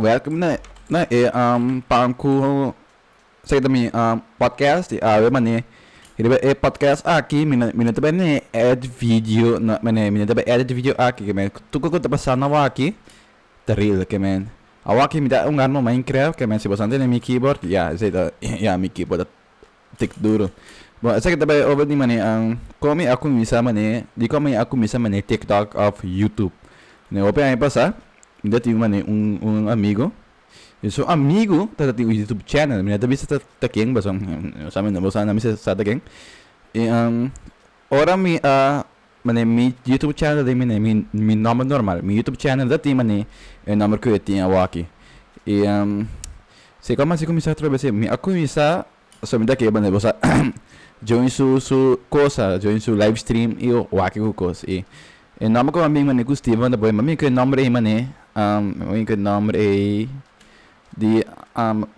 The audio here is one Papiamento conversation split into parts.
Welcome na na e pan ku esaki ta mi podcast di awe mane riba e podcast aki mi no mi no ta bai ne edit video na mane mi no ta bai edit video aki ke men tur ku ta pasando awaki ta real ke men awaki mi ta hunga Minecraft ke men si boso a tene mi keyboard ya esei ta ya mi keyboard ta Tik duro. Bon, esaki ta bai over di mane kon mi a kuminsá mane, di kon mi a kuminsá mane TikTok òf YouTube. Ne hopi aña pasá mi ta tin mane un un amigo i su amigu ta tin un YouTube channel. Mi no ta bisa ta ta ken pasobra no sa mi no bo sa no mester sa ta ken. I ora mi a mane mi YouTube channel ta tin mane mi mi nòmber normal. Mi YouTube channel ta tin mane e nòmber ku e tin awaki. I si kon mi a kuminsá atrobe si mi a kuminsá. So mi ta kere manera bo sa join su su cosa, join su live stream y wak ku cos. Y e nomber ku a bin mane ku Steven ta pone, mami ku e nomber ey mane, mami ku e nomber ey di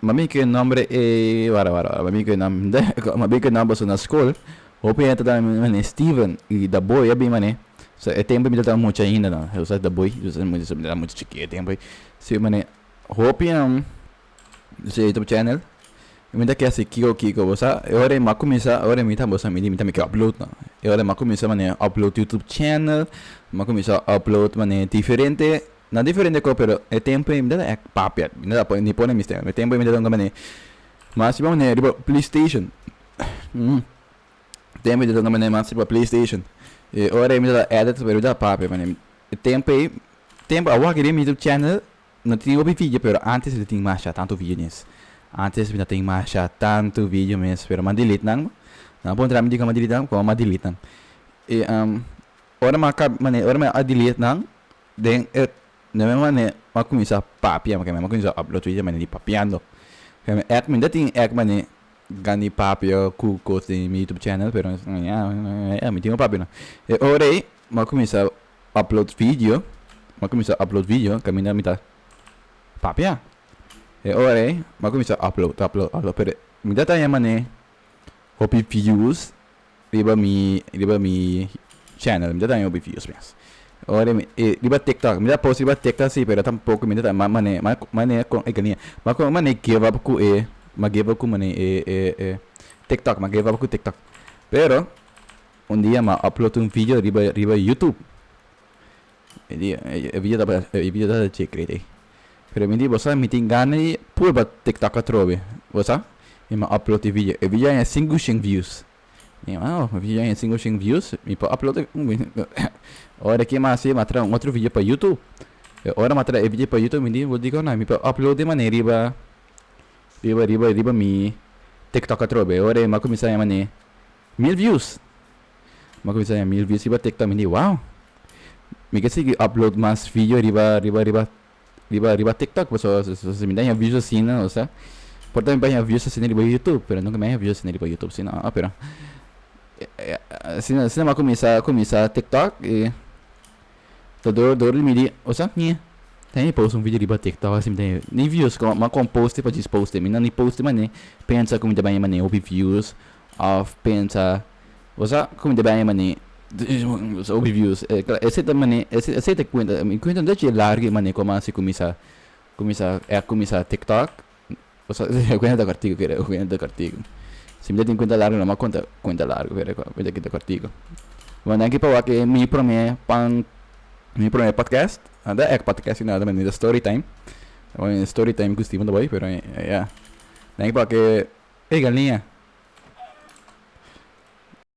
mami ku e nomber ey wara wara wara mami ku e nomber mami ku e nomber pasobra na skol hopi hende ta dami mane Steven y Daboy a bin mane so e tempo mi tabata mucha ainda no, osea Daboy mi tabata mucha chikito e tempo ey si mane hopi. Su YouTube channel. Mi ta ke hasi kiko kiko bo sa e ora mi a kuminsá e ora mi ta bo sa mi di mi ta mi ke upload no e ora mi a kuminsá manera upload YouTube channel mi a kuminsá upload manera diferente no diferente kos pero e tempu ei mi ta ta papia mi no ta ni pone mi stem e tempu ei mi ta ta manera mas riba manera riba PlayStation tempu ei mi ta ta manera mas riba PlayStation e ora ei mi ta ta edit pero mi ta papia manera e tempu ei tempu awor aki den mi YouTube channel. No tin hopi video pero antes mi ta tin masha tantu video mes. Antes mi ta tin masha tantu video mes pero m'a delete nan. Nan a puntra mi dikon m'a delete nan, komo m'a delete nan. I ora m'a kab mane ora mi a delete nan den e den e mane m'a kuminsá papia m'a kuminsá upload video mane di papiando. Ek mi ta tin ek mane gani papia ku kos den mi youtube channel pero ya mi tin ku papia nan. E ora ei m'a kuminsá upload video, m'a kuminsá upload video kaminda mi ta papia. E ora ei m'a kuminsá upload, upload, upload, pero mi ta taña manera hopi views riba mi riba mi channel, mi ta taña hopi views mes. Ora mi e riba tiktok, mi ta post riba tiktok si pero tampoco mi ta taña mane mane kon e gania m'a kon mane give up ku e m'a give up ku mane e e e tiktok, m'a give up ku tiktok. Pero Un dia m'a upload un video riba riba YouTube. E dia e video tabata e video tabata chekre ei. Pero mi di bo sa mi tin gana di purba TikTok atrobe. Bo sa? I m'a upload e video. E video a haña 500 views. Mi oh e video a haña 500 views mi por upload Ora ke m'a hasi m'a traha un otro video pa YouTube. E ora m'a traha e video pa YouTube mi di bo dikon mi por upload e manera riba riba riba riba mi TikTok atrobe. Ora ei m'a kuminsá haña manera. Mil views! Mi a kuminsá haña mil views riba TikTok, mi di wow! Mi ke sigui upload mas video riba riba riba riba riba TikTok pasobra si mi ta haña views asina osea por ta mi por haña views asina riba YouTube pero nunka mi a haña views asina riba YouTube si no pero asina asina mi a kuminsá kuminsá TikTok i ta dor dor di mi di osea ñe ta mi post un video riba TikTok asi mi ta haña ni views mi a kon post pa djis post mi no ni post manera pensa ku mi ta bai haña manera hopi views. Of pensa, bo sa ku mi ta bai mane hopi views, esei ta mane esei ta kuenta, mi kuenta no ta dje largu e mane komo a hasi kuminsá kuminsá e a kuminsá tiktok, bo sa e kuenta ta kòrtiku kere e kuenta ta kòrtiku, si mi ta tin kuenta largu lo mi a konta kuenta largu pero e kuenta aki ta kòrtiku. Bon danki pa wak e mi promé pan mi promé podcast, no ta èk podcast sino ta mane ta story time, story time ku Steven ta bai pero ya, danki pa wak e. Ey galiña.